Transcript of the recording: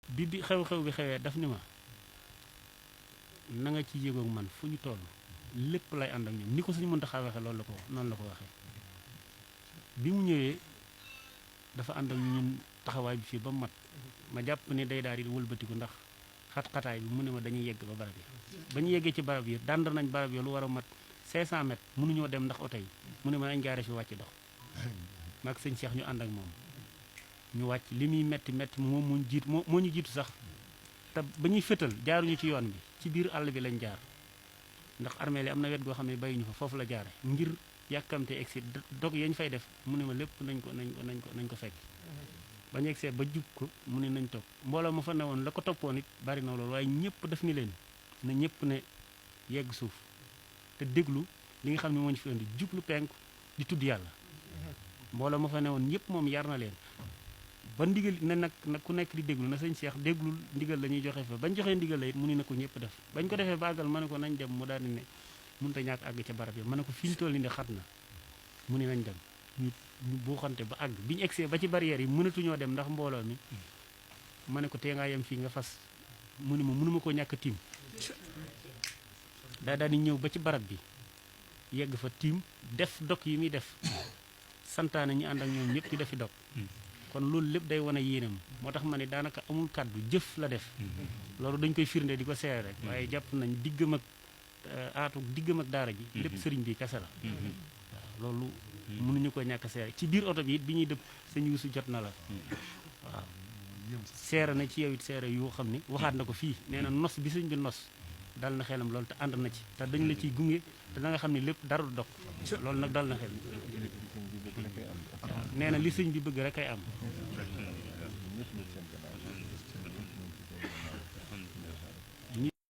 bi xew-xew bi xewee daf ni ma na nga ci yëgoog man fu ñu toll lépp lay ànd ak ñoom ni ko suñu mënta xaa waxee loolu la ko noonu la ko waxee bi mu ñëwee dafa ànd ak ñun taxawaay bi fii ba mat ma jàpp ne day daal di wëlbatiku ndax xat-xataay bi mu ne ma dañuy yegg ba barab yi ba ñu yeggee ci barab yi dànd nañ barab yi lu war a mat 500 mètres mënuñoo dem ndax oto yi mu ne ma nañ gaare fi wàcc dox maag sëñ Cheikh ñu ànd ak moom ñu wàcc li muy metti metti moom moo ñu jiitu sax te ba ñuy fëtal jaaruñu ci yoon bi ci biir àll bi lañ jaar ndax armée li am na wet goo xam ne bàyyiñu fa foofu la jaare ngir yàkkamte egsi dog yañ fay def mu ne ma lépp nañ ko fekk ba ñu egsee ba jub ko mu ne nañ topp mbooloo ma fa newoon la ko toppoon it bari na loolu waaye ñëpp def ni leen na ñëpp ne yegg suuf te déglu li nga xam ne moo ñu fi indi jublu penku di tudd yàlla mbooloo ma fa newoon ñëpp moom yar na leen ba ndigal ne nag ku nekk di déglu na sëñ Cheikh déglul ndigal la ñuy joxe fa bañ joxee ndigal la it mu ne na ko ñëpp def bañ ko defee bàggal ma ne ko nañ dem mu daal di ne mënut a ñàkk àgg ca barab yi ma ne ko fi ñu toll nii de xat na mu ne nañ dem ñu buuxante ba àgg bi ñu egsee ba ci barrière yi mënatuñoo dem ndax mbooloo mi ma ne ko tee ngaa yem fii nga fas mu ne ma mënuma koo ñàkk tiim daal di ñëw ba ci barab bi yegg fa tiim def dog yi muy def santaane ñu ànd ak ñoom ñëpp di defi dog kon loolu lépp day wane yéenam moo tax ma ne daanaka amul kàddu jëf la def loolu dañ koy firnde di ko seere rek waaye jàpp nañ diggam ak diggam ak daara ji lépp sëriñ bi kese la waaw loolu mënuñu ko ñàkk seere ci biir oto bi it bi ñuy dëpp sëñ Yuusu jot na la waaw seere na ci yow it seere yoo xam ni waxaat na ko fii nee na nos bi sëñ bi nos dal na xelam loolu te ànd na ci te dañ la ciy gunge te da nga xam ne lépp dara du dog loolu nag dal na xel waaw nee na li sëñ bi bëgg rek ay am